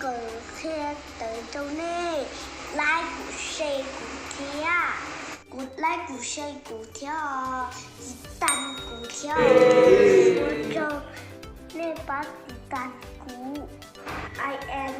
Kuv qhia tawv rau nej, like kuv, share kuv thiab. Kuv like kuv, share kuv thiab, tiv tas kuv thiab. Ua rau nej pab tiv tas kuv. I am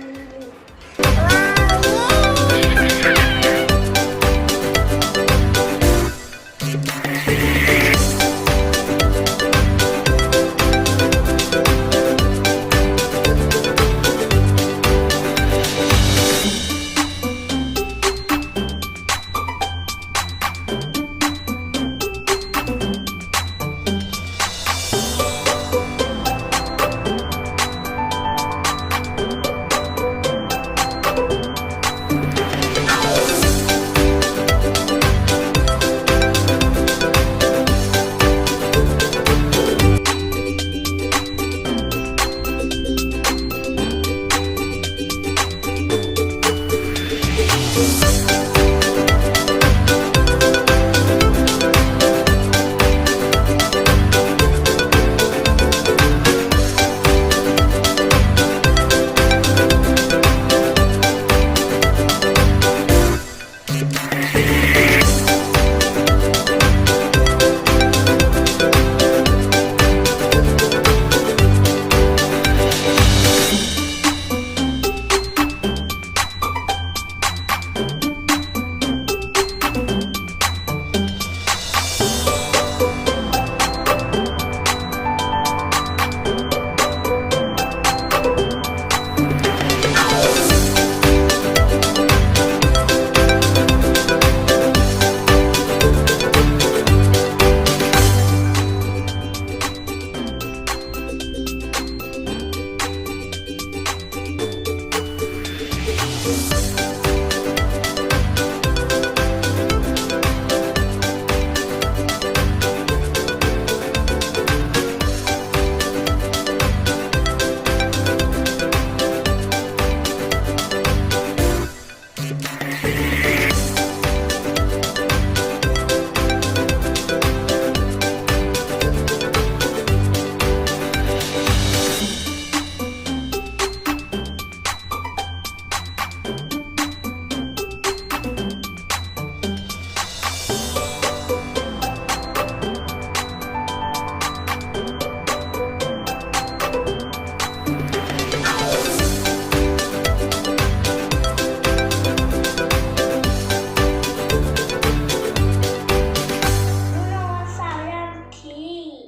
Hnub no xav lab thib,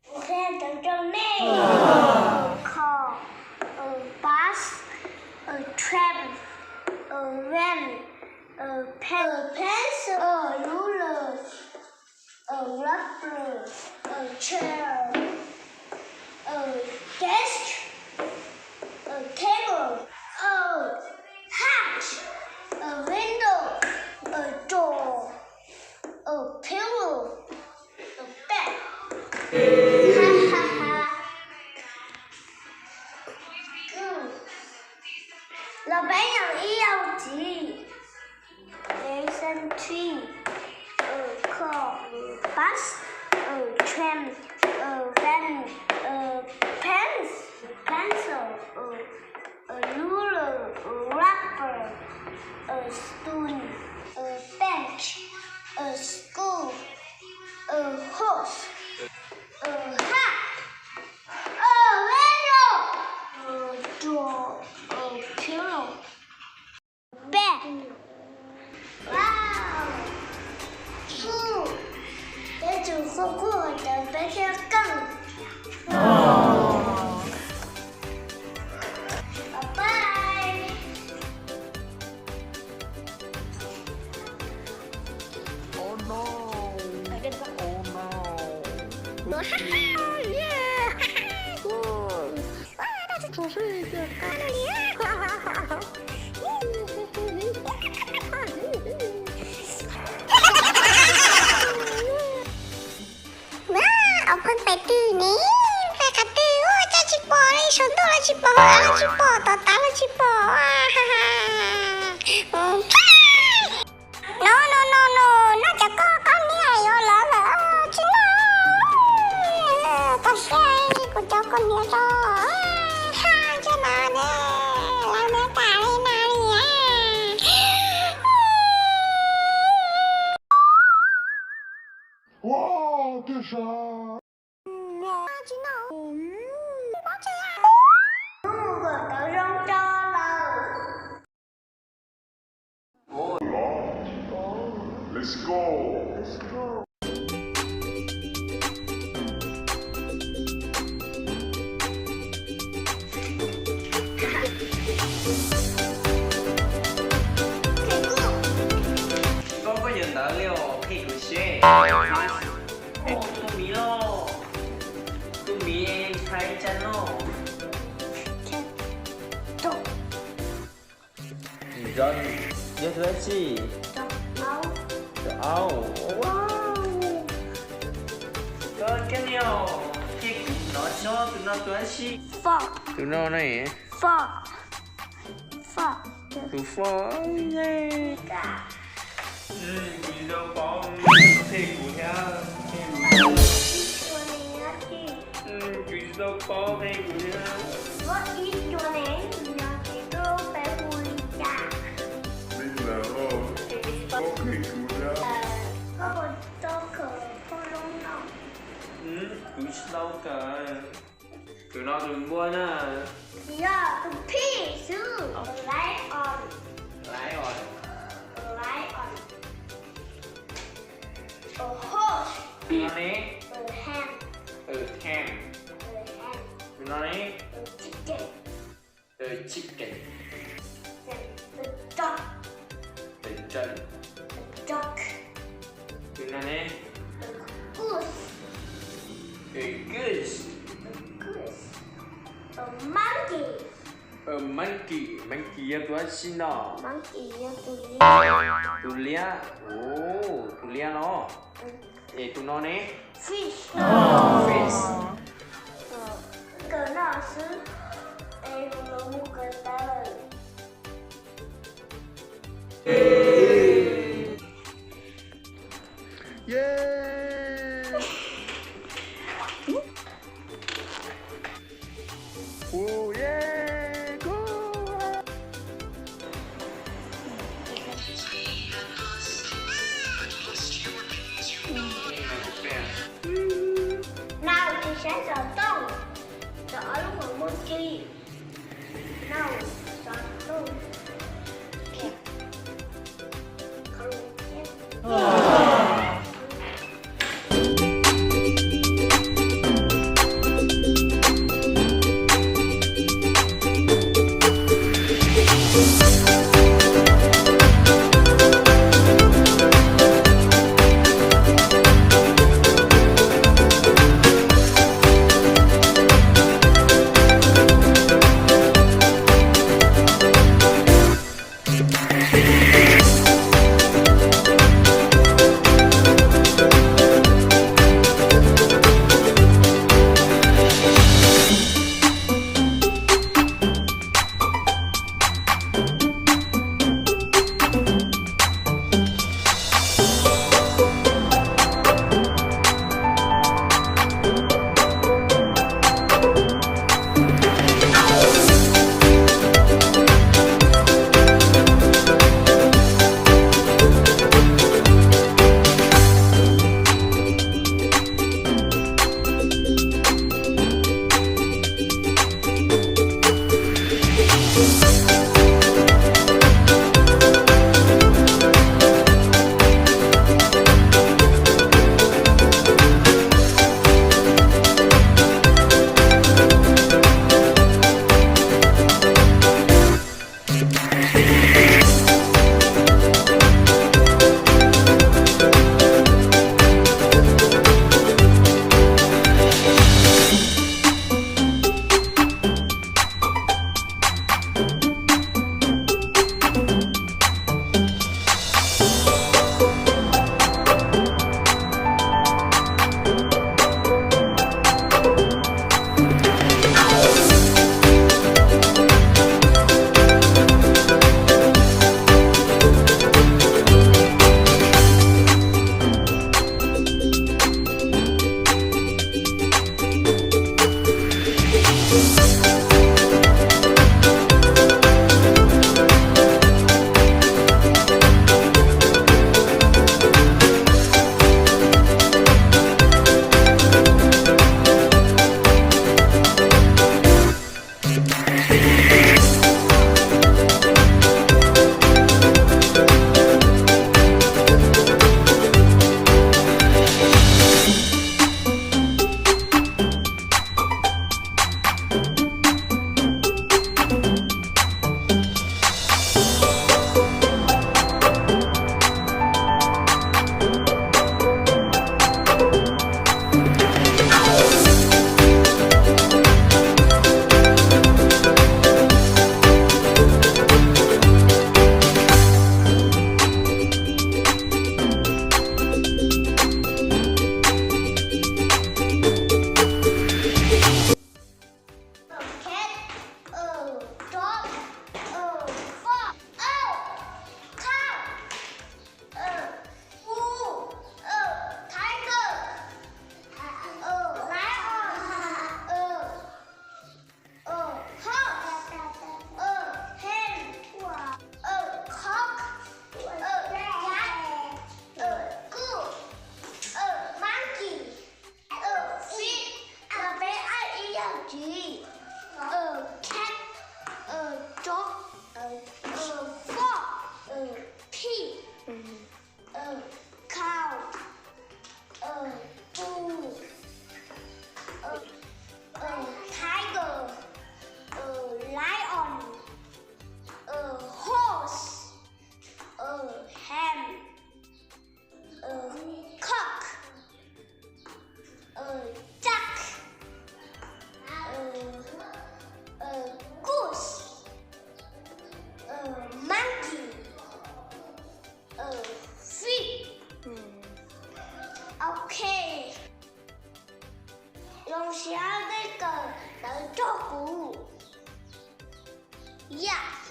kuv qhia tawv rau nej. Car, a bus, a train, a van, a pen, a pencil, a ruler, a rubber, a chair, a desk, a table, a hat, a window, a door, a pillow, a bed. Ha ha ha. Good. Los peb nyeem ib zaug ntxiv. Lesson three. A car, a bus, a train, a van, a pen, pencil, a, a ruler, a rubber, a stone, a bench, a school, a horse, a hat, a window, a door, a pillow, a bed. Wow. Peb tus khuj khuj cov peb thiaj keej. Bye bye. Oh no. Oh no. Ob pheej pais twg ne, pais qhov twg ua cas tsis pom li, saum ntuj los tsis pom, hauv av los tsis pom, tom tav los tsis pom. No no no no, noj cov koj koj niam yuav lawv lawm tsis noj. Tag siab kuv cov koj niam tso, ha, cia no ne, lawv Tsis no. Mus kom tau zoo tso lawm. Let's go. Koj, koj yuav ntawv li os, qhia kuv seb. Tus miv los, tus miv ntshai tsam no. Run, yog tus dab tsi? Tus aub. Koj, koj niam, ces kuv hnov tso tus no tus dab tsi? Fox. Tus no ne? Fox. Fox. Tus fox ne? Kuv tsis tau paub, qhia kuv thiab. Kuv tsis tau paub, qhia kuv thiab. Ib cua ne, nws tsis tau peb hu li cas. Li ntawd los koj qhia kuv thiab. Koj puas tau kawm phau zoo no? Kuv tsis tau kawm. Tus no tus npua na. Tsis yog, tus phij xwb. Lion. Lion. Lion. A horse. Tus no ne? A hen. A hen. A hen. Tus no ne? A chicken. A chicken. A dog. A dog. A duck. Tus no ne? A goose. A goose. A goose. A monkey. A monkey. Monkey yog tus dab tsi no? Monkey yog tus liab. Tus liab. Tus liab no. Es tus no ne? Fish. Fish. Kawm no xwb, es kuv los mus kawm ntawv. Yay! Ua, yay, cool! Nau tsis saib xov tooj, xov ob lub hauv muaj tsi. Nau xov tooj. Siab dej kawm tawv rog kuv. Yam